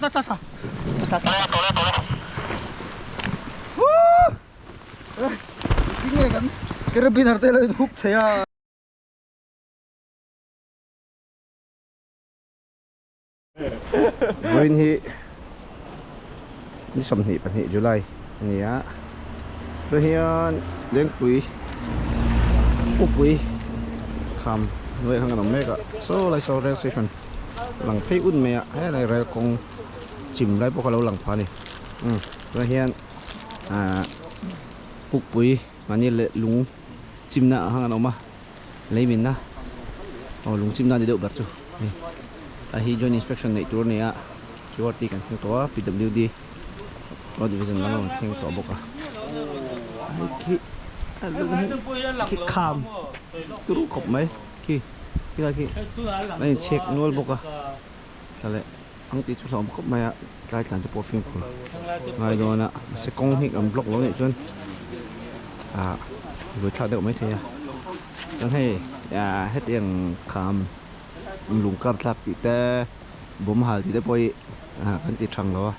tla tla tla tla tla. Tinge kan carabiner te lo in hook thei a. Vawiin hi ni 22 July a ni a tunah hian Lengpui Pupui kham hnuaiah khan kan awm mek a saw lai saw rail station lang phei un mai a helai rail kawng chim lai pawh kha lo lang pha a ni umm tunah hian ahh Pukpui mahni leh lung chimna ah khan kan awm a. Lei minna aw lung chimna ni deuh ber chu hei a hi joint inspection neih tur a ni a qrt kan thleng tawh a pwd road division lam a rawn thleng tawh bawk a hei khi a lung hi khi kham turu khawp mai khi khilai khi a inchhek nual bawk a thla leh ang tih chu hlauhawm khawp mai a tlai tlan te pawh fimkhur ngai dawn a mahse kawng hi kan block lo nih chuan ah vui thlak deuh maithei a chuan hei ah hetiang kham lung kar thlak tih te bawm hal tih te pawh hi ah kan ti thang lo a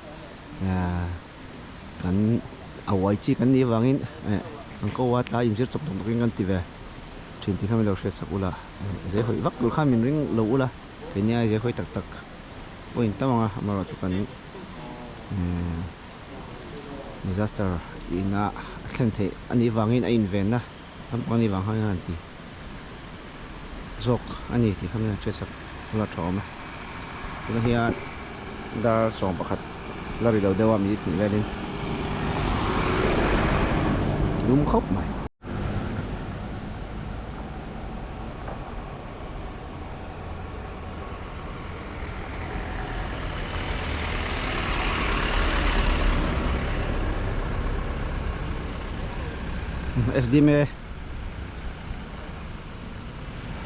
ah kan a uai chi kan nih avangin eh an ko a tlai inzir chawp tawk tawkin kan ti ve thin tih kha min lo hriat sak ula zei hawi vak tur khan min ring lo ula. Keini ai zeh hawi tak tak pawh in tam ang a amaherawhchu kan disaster ina a thlen theih a nih vangin a invenna tam pawh a nih vang khan an ti zawk a ni tih kha min han hriatsak ula tha awm e. Tunah hian dar 11 la ri lo deuh a minute hnih velin lum khawp mai. SDMA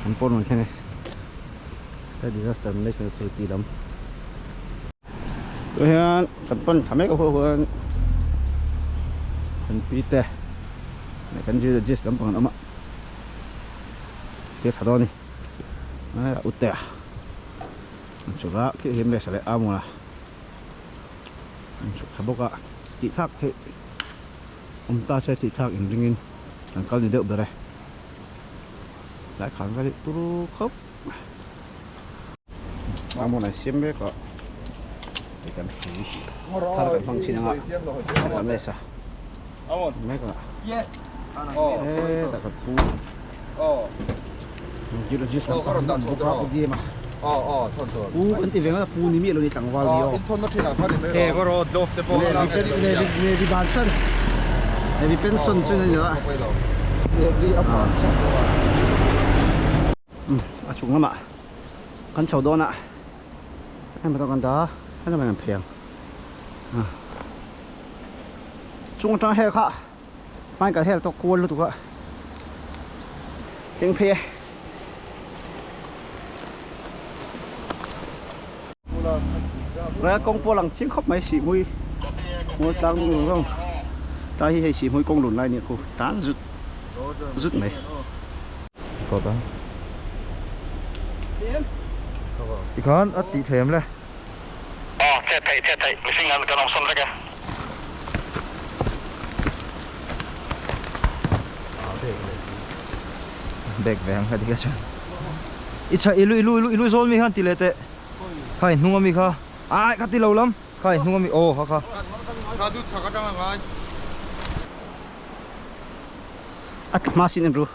an pawn rawn thleng e State Disaster Management Authority lam tunah hian kan pan thla mek a huah huan kan pi te leh kan geologist lampang an awm a. Thil tha dawn a ni a ute a an chhuk a khi hi mesa leh amul a an chhuk tha bawk a tih thlak theih awm ta se tih thlak inringin kan kal ni deuh ber e tlai khan ka nih turu khawp amul an siam mek a hei kan hrui thar kan hmang chhin anga kan mesa mek a. Hetah ka pu geologist lam pang an bawk a pu Dima pu kan ti ve ngawt a pu ni miah lo ni tlangval ni aw Navy bansan Navy pension chu ni lo a a chung lamah kan chho dawn a hemi tawh kan dah a helama an phei ang chung atang hel kha hmai kan hel tawk kual lutuk a keng phei e. Rel kawng pawh lang chiang khawp mai Sihhmui hmul tlang dung zawng zawng ta hi hei Sihhmui kawng lun lai a nih khu tan zut zut mai. Tikhan a tih thei em le? Aw, chet theih, chet theih, mihring an kan awm sawn vek e. Bag ve ang kha tikha chuan. I chha i lu i lu i lu i lu zawl mi khan ti leh teh. Kha i hnung ami kha. Ai kha ti lo lam. Kha i hnung ami aw kha kha. Kha chu chhak atang a ngai. A hma sin em ru.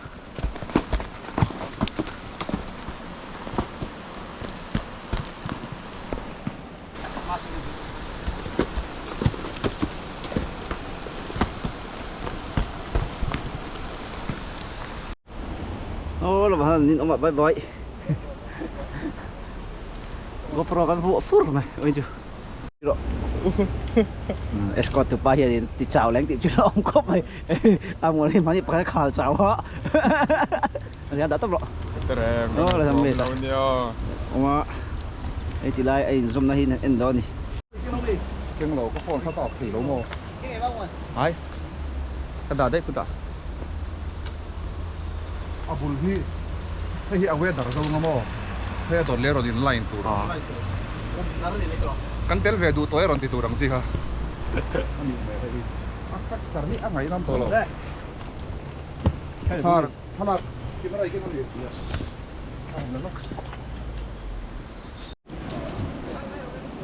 Aw lamah hian nin awm a bye bye GoPro kan vuah fur mai oi chu escort tu pa hian ti chau leng tih chu a awm khawp mai a mual hi mahni pakhat a khal chau a. Ani a dah tawp rawh. Aw la dam ve sa. Awma hei ti lai a inzawmna hi en dawn a ni. Keng lo ka phone kha ka off thei lo maw? Hai ka dah daih kutah. A bul hi hei hi a weather zo nga maw? Hei a dawt leh rawn in line tur. Kan tel ve duh tawh e rawn ti tur ang chi kha. A tractor hi a ngaihnawm tawh lo. Thar thlalak camera i keng a mi? Yes. A la lawk.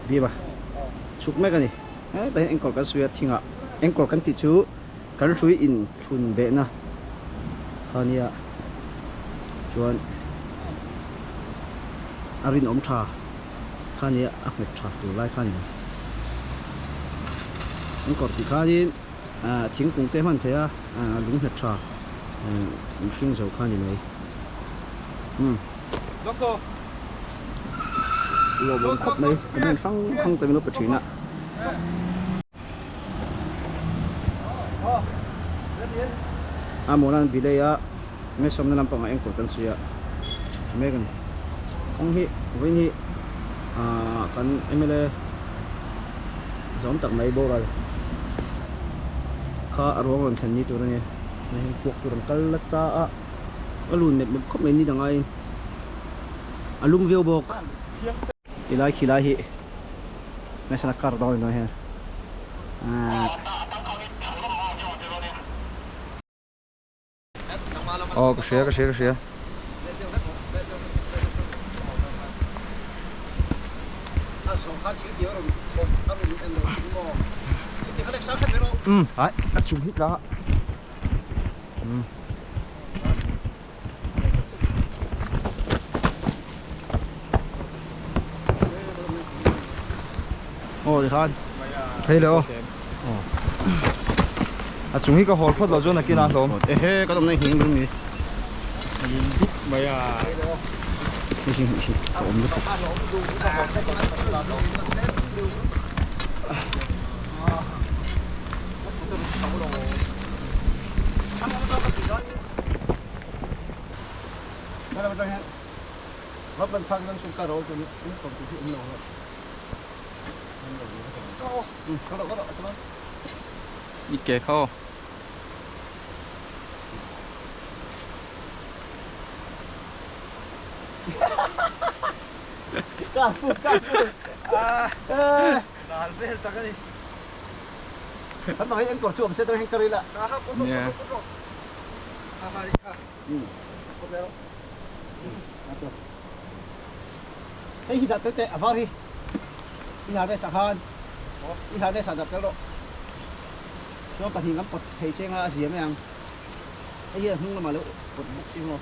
Viva chhuk mek a ni. Hetah hian enkawl kan sawi a thingah enkawl kan tih chu kan hrui in thlun behna kha nia chuan a rinawm tha kha nia a nghet tha tur lai kha a ni mai. Enkawl tih khanin thingkung te hman theih a lung nghet tha mihring zo kha a ni mai. Umm. Lawmawm khawp mai comment hrang hrang te min lo pe thin a. A mawlan bilei a meisamna lampangah enkawl kan sawi a mek a ni. Kawng hi vawiin hi ah kan mla zawm tak mai boral kha a ruang rawn thlen ni tur a ni. Hei hian puak tur an kal nasa a a lun mep mep khawp mai ni dang aiin a lum viau bawk. Tilai khilai hi. National car dawn dawn hian Aw ka hria ka hria ka hria. Um ai a chung hi tlang a. Um. Aw tikhan Hei le aw. A chung hi ka hawl phawt lo chuan nakin a hlawm. Ehe ka awmna hi hing mi. Mai a. Hei hi hi ka awm lutuk. I ke kha aw. Dal vel tak a ni. Nia. Hei hi dah tel teh a var hi i harness ah khan i harness ah dah tel rawh chuan pahnih kan pawt thei cheng a a zia mai ang hei hi a hnung lamah lo pawt bawk si maw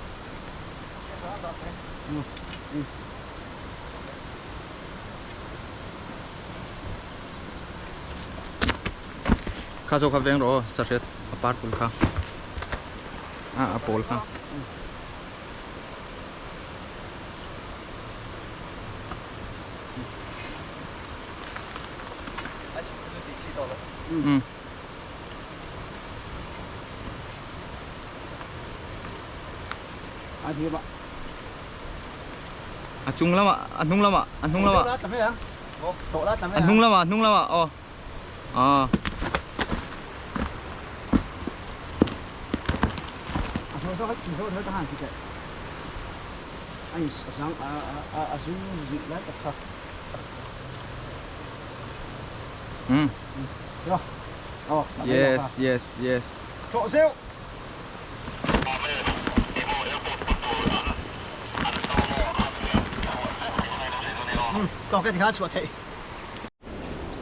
Kha zawk kha veng rawh aw sahriat a purple kha a a pawl kha. Um. A chung lamah a hnung lamah a hnung lamah a hnung lamah a hnung lamah aw ah. Um. Yes yes yes.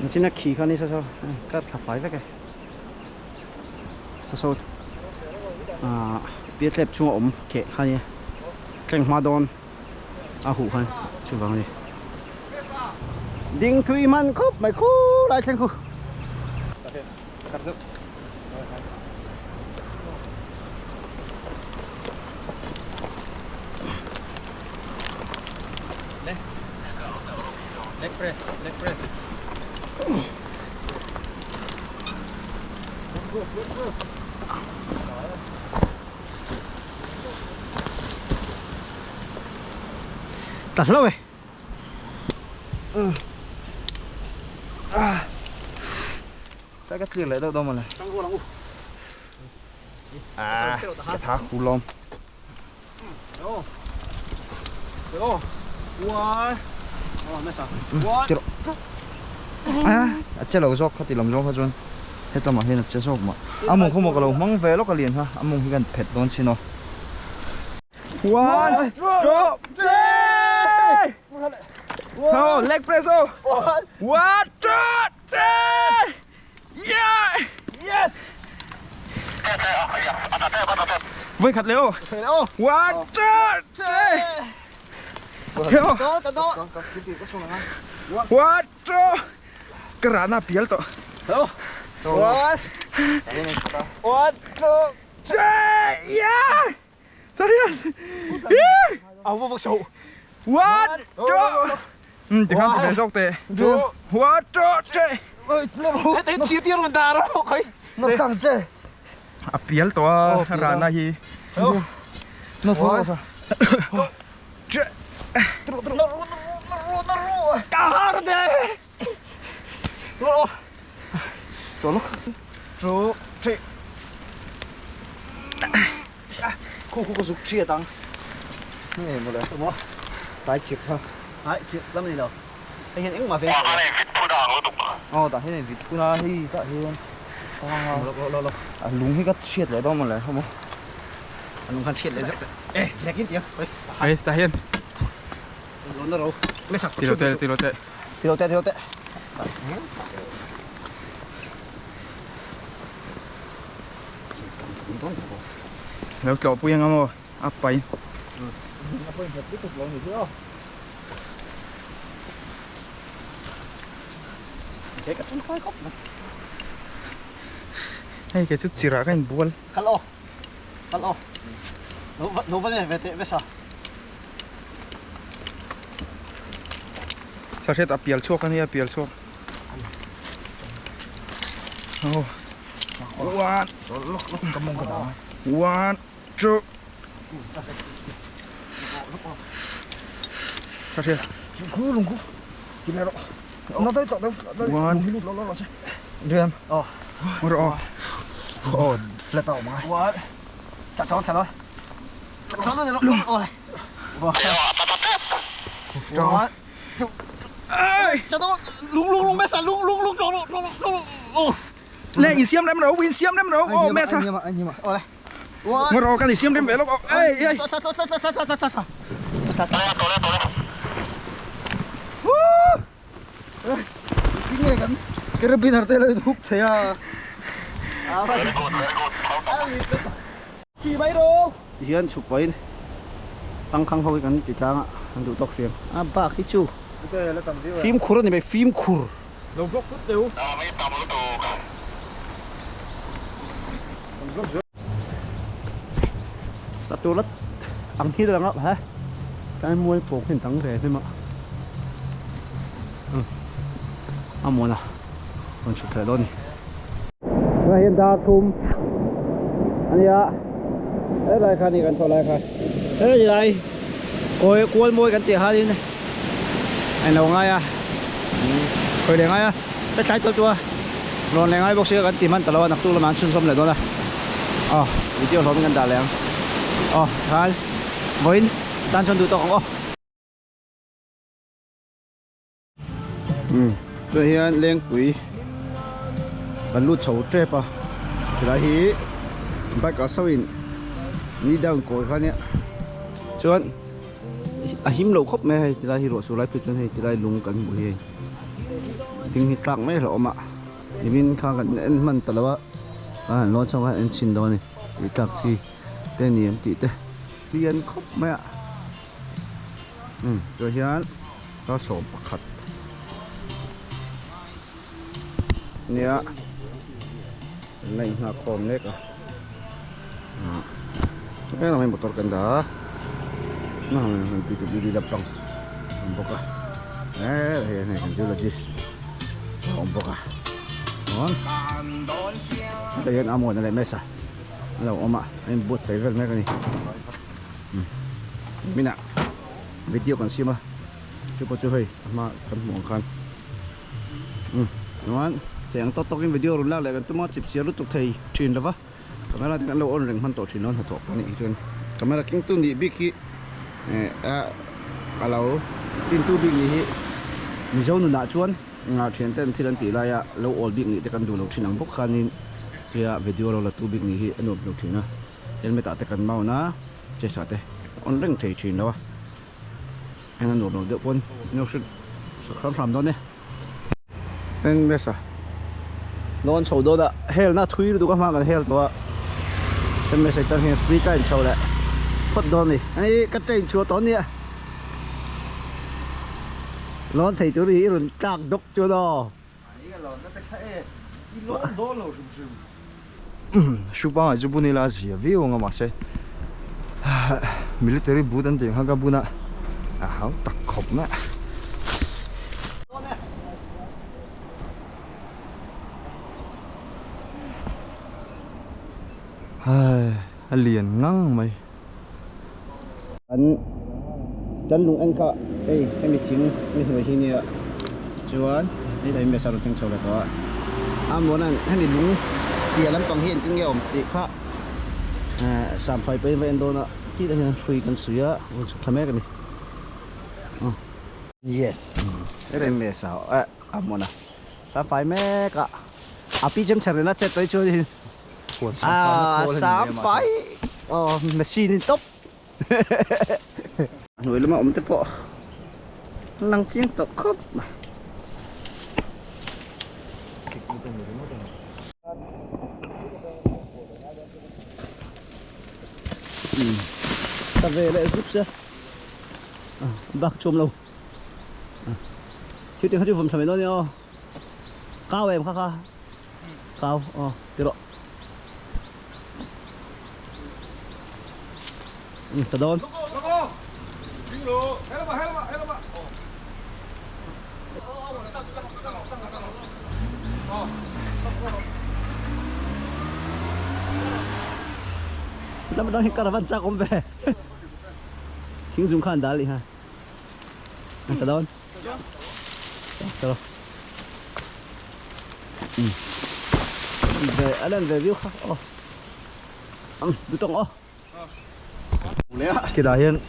Nachina khi kha ni saw saw ka thla fai vek e saw saw ah piatlep chunga awm keh kha nia thleng hma dawn a huh khan chuvang a ni ding thui hman khawp mai khulai thleng khu. Leg press, leg press. Ta hlo e. Ta ka clear leh deuh dawn mawle. Ah, ka tha khu lawm. Ti rawh. A che lo zawk kha ti lam zawng kha chuan hetlamah hian a che zawk mah. A mawng khaw maw ka lo hmang ve lawk a lian kha a mawng hi kan phet dawn chin aw. One, two, three! Oh, leg press oh! One, two, three! Yeah! Yes! Voi khat leh aw. One, two, three! One, two! Ka rana pial tawh. One, One, two, three! Yeah! Serious! Yeah! One, two! Tikhan ti ve zawk teh. One, two, three! A pial tawh a rana hi. Ka har de! Two, three. Khu khu ka zuk thiat ang. Nge maw le. Tai chip kha. Ai chip lam ni lo. Hei hian engmah veng tawh lo. Aw tah hian vit phun a hei tah hian. Lo lo lo. A lung hi ka thiat leh dawn maw le hawmaw. A lung khan thiat leh zeuh teh. Eh ziak in tiang. Hei tah hian. Lo na ro. Ti lo teh ti lo teh. Ti lo teh ti lo teh. Lo tlawh pui anga maw a pai. A pawi nghet lutuk lo ni hi aw. Hei kei chu chirah ka inbual. Kal aw. Kal aw. Lo va lo va ne ve teh vesa. Sahriat a pial chhuak a nia pial chhuak. Oh. One. One, two. Sahriat. Khu lung khu. Ti le rawh. Na dai tawh deuh. One. Lo lo lo se. Riam. Oh. Rawh. Oh, flat out mai. One. Chak chak chak. Chak chak lung. One. Lung lung lung mesa lung lung lung lung lung lung. Oh. Le insiam rem ro, insiam rem ro. Oh, mesa. Anh mà. Ngồi rồi, cái này xiêm rem về lúc. Ê ê. Cái nghe cái cái rubin harte lo huk thaya. Chỉ bay đâu. Hian chhuk pahin tangkhang ho hi kan ti tlang a an duh tawk hriam a bak hi chu fimkhur a ni mai fimkhur. Lo block phut teu. Ta tur la ang hi lang a ha tlai mual pawng hian dang ve hnem a a muan a rawn chhuk theih dawn a ni. Tunah hian dar thum a nia helai kha a ni kan thawh lai kha hei lai kawi kual mawi kan tih khanin a inlo ngai a khawi leh ngai a hetlai tawh chu a rawn leh ngai bawk sia kan ti hman ta lo a naktuk lamah an chhunzawm leh dawn a aw video hlawmin kan dah leh ang aw tikhan vawiin tan chuan duh tawk ang aw. Tunah hian lengpui kan lut chho tep a helai hi bike ah sawiin ni dang kawi kha ania chuan a him lo khawp mai a hei tilai hi ruah sur lai phei chuan hei tilai lung kan hmuh hi hei ding hi tlak mai hlauh awm a nimin kha kan en hman ta lo a a han lawn chho khan en chhin dawn a ni tih tlak chi te ni em tih te lian khawp mai a umm tunah hian a 11 nia an la inghak khawm mek a ah eng ang motor kan dah a pwd lampang a awm bawk a hei hei kan zoologist a awm bawk a chuan hetah hian amawna leh mesa a lo awm a a inbuatsaih vel mek a ni minah video kan siam a chu pawh chu hei a hma kan hmuh ang khan umm chuan thei ang tawk tawkin video rawn lak leh kan tum a chip siar lutuk thei thin lova camera te kan lo on reng hman tawh thin lo hnathawh pawh anih hi chuan camera keng tu nih bik hi eh a a lo tin tu bik nih hi mizo nunah chuan. Nga thian ten thil an tih laia lo awl bik nih te kan duh lo thin ang bawk khanin tia video lo la tu bik nih hi a nuam lo thin a, helmet ah te kan mount a, chest ah te on reng thei thin lo a, en a nuam lo deuh pawn in lo hrilh sak hram hram dawn e. En mesa dawn chho dawn a, hel na thui lutuk a hma kan hel tawh a, en mesa tan hian free time chho leh phawt dawn a ni, hei ka train chhuah tawh ania. Lawn thei tur hi i rawn tlak dawk chuan aw. Shupanga chu bun ila a zia viau ang a mahse military boot an tih ang kha ka bun a a hau tak khawp mai. A lian ngang mai. An kan lung en kha hei hemi thing mi hnuai hi nia chuan hei tlai mesa rawn thleng chho leh tawh a a muana'n hemi lung piah lampang hi engtin nge a awm tih kha ehh samfai pawhin va en dawn a tih te hian hrui kan suih a rawn chhuk thla mek a ni yes hei mesa eh a muana samfai mek a a pi chem chher reng a chet tawh hi chuanin. Ah, sampai oh machine in top hnuai lama awm te pawh an lang chiang tawh khawp mai. Ta ve leh zuk sia bak chawm lo thil te kha chu vawm thla mai dawn nia aw kau em kha kha. Kau, aw, ti rawh. Um, ta dawn. Lam dang hi caravan chak awm ve. Thing zum khan dal lih ha. Ta dawn. Về ở lên về view khác ô du tông ô Khi đó hiện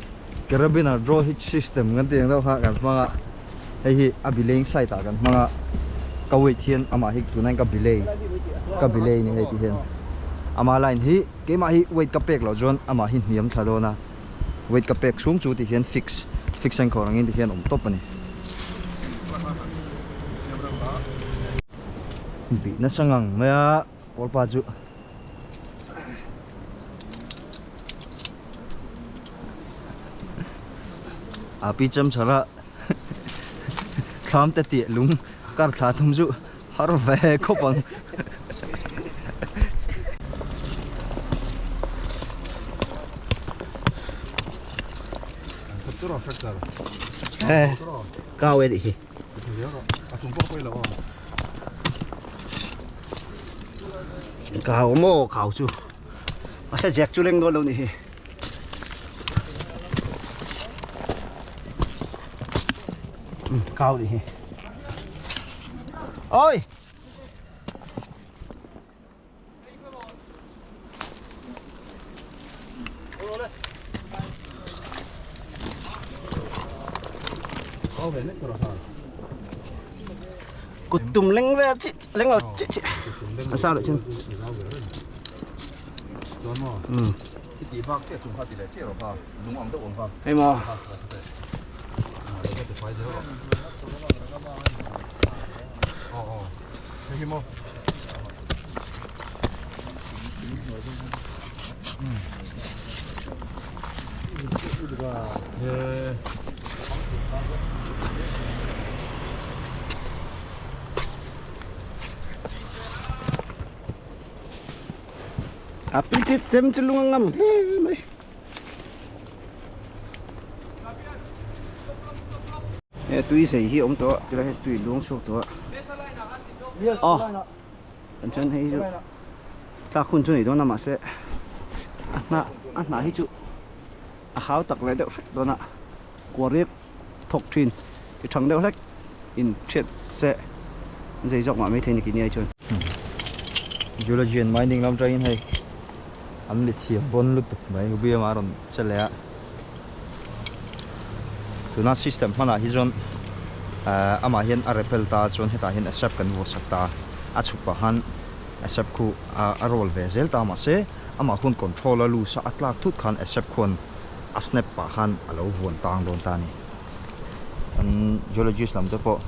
carabiner draw hitch system kan tiang deuh kha kan hmang a hei hi a bileng side ah kan hmang a ka weight hian amah hi tunah hian ka bilei ka bilei ni hei ti hian ama line hi keimah hi weight ka pek loh chuan amah hi hniam thla dawn a. Weight ka pek chhung chu ti hian fix fix anchor angin ti hian awm tawp a ni. Bih nasa ngang mai a kawlpa chu. A pi cham chhar a thlam te tih lung kar thla thum chu har ve khawp ang. Cao e hi. Cao mo cao chu. A se jack chu leng dawn lo ni hi. Cao ni hi. Ôi. Cụt tùm leng ve chị leng rồi chị chị. À sao lại chân? Ừ. Em à. A pi chi chem chu lung ngam he mai. He tui sei hi awm tawh a tilai hi tui luang chhuak tawh a. Aw kan chuan hei chu tlak hun chu nei dawn a mahse a hnah a hnah hi chu a hau tak leh deuh hrek dawn a kuariak thawk thin ti thang deuh hlek in thiat se an zei zawk mah maithei ni kini ai chuan. Geology and mining lam atangin hei an mi thiam bawn lutuk mai Ubiama a rawn che leh a tuna system hmanah hi chuan. Amah hian a rappel ta chuan hetah hian a sap kan vuah sak ta a chhuk pah khan a sap khu a roll ve zel ta mahse amah khuan control a loose a a tlak thut khan a sap khuan a snap pah khan a lo vuan tang dawn ta a ni. An geologist lam te pawh.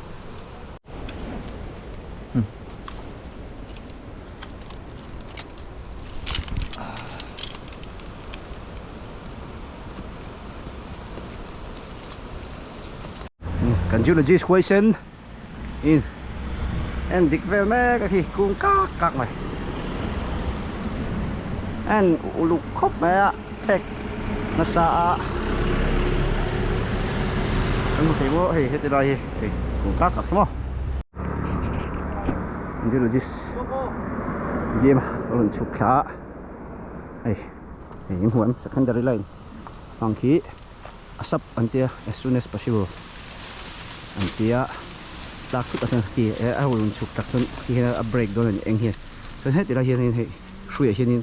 Kan geologist huaisen in en dik vel mek a khi kung kak kak mai en uluk khawp mai a thek nasa a kan hmu thei maw hei heti lai hi hei kung kak kak maw geologist game a rawn chhuk thla a hei hei in huan secondary line ang khi a sap an tia as soon as possible an tia tlak thut a chuan khi a rawn chhuk tak chuan khi hian a break dawn a ni eng hian chuan heti lai hian hei hruiah hianin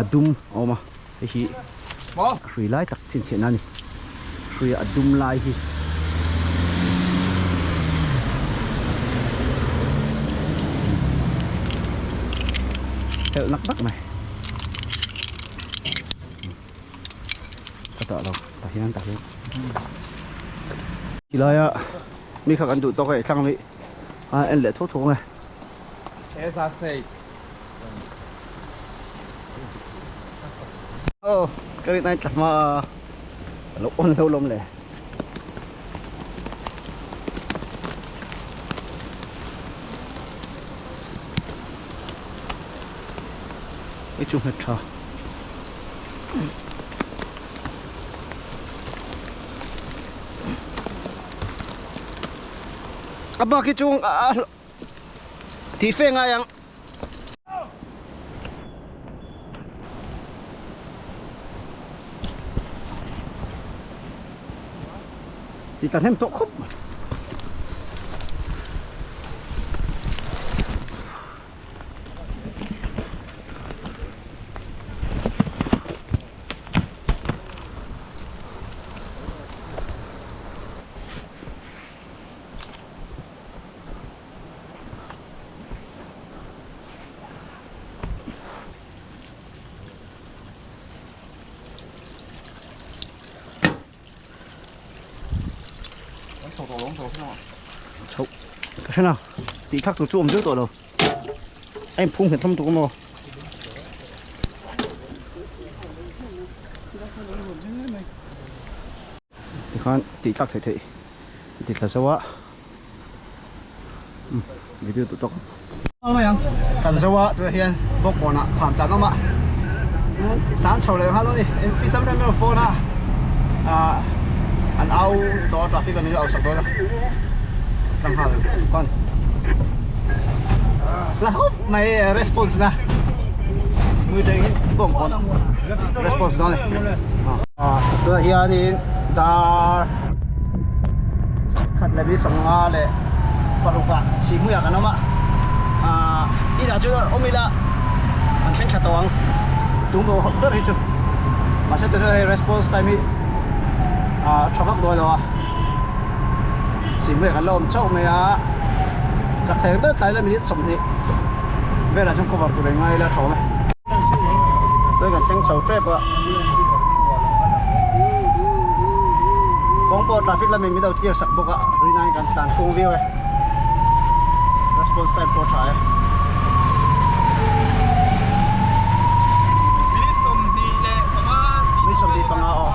a dum a awm a hei hi hrui lai tak chhinchhiahna a ni hrui a dum lai hi. Helh nak nak mai. Ka dah lo tah hian tah hian tilaia mi kha kan duh tawk a thlang mi a en leh thuak thuak ang e. Aw ka rin ai tla hma a lo on lo lawm le. Hei chu nghet tha. A bak hi chu tih fe ngai ang. Tih ta hnem tawh khawp mai. Chho ka hre na tih thak tur chu awm deuh tawh lo a inphung nghet hlawm tuk amaw tikhan tih tlak theih theih ti thla zo a video duh tawk kan zo a tunah hian bawkkawnah kham tlan awm a tlan chho leh nghal a ni office lam rem rem phone a ah an au tawh a traffic lam hi au sak dawn a tlang nghal chuan la khawp mai response na mui teng hi bawngkawn response dawn a ni ah tunah hianin dar khat leh mi sawmnga leh paruk ah sihhmuiah kan awm a ahh inah chuan awm ila an thleng thla tawh ang tum lo ber hi chu mahse tuna hei response time hi ahh tha vak dawn lo a sihhmuiah kan la awm chauh mai a chak thei ang ber tlai la minute 20 velah chuan cover tur eng ngai ila tha awm e chuan kan thleng chho tep a. Kawng pawh traffic lamin min lo clear sak bawk a rinaiin kan tlan kung viau e response time pawh a tha e. Minute 25 Minute 25 aw.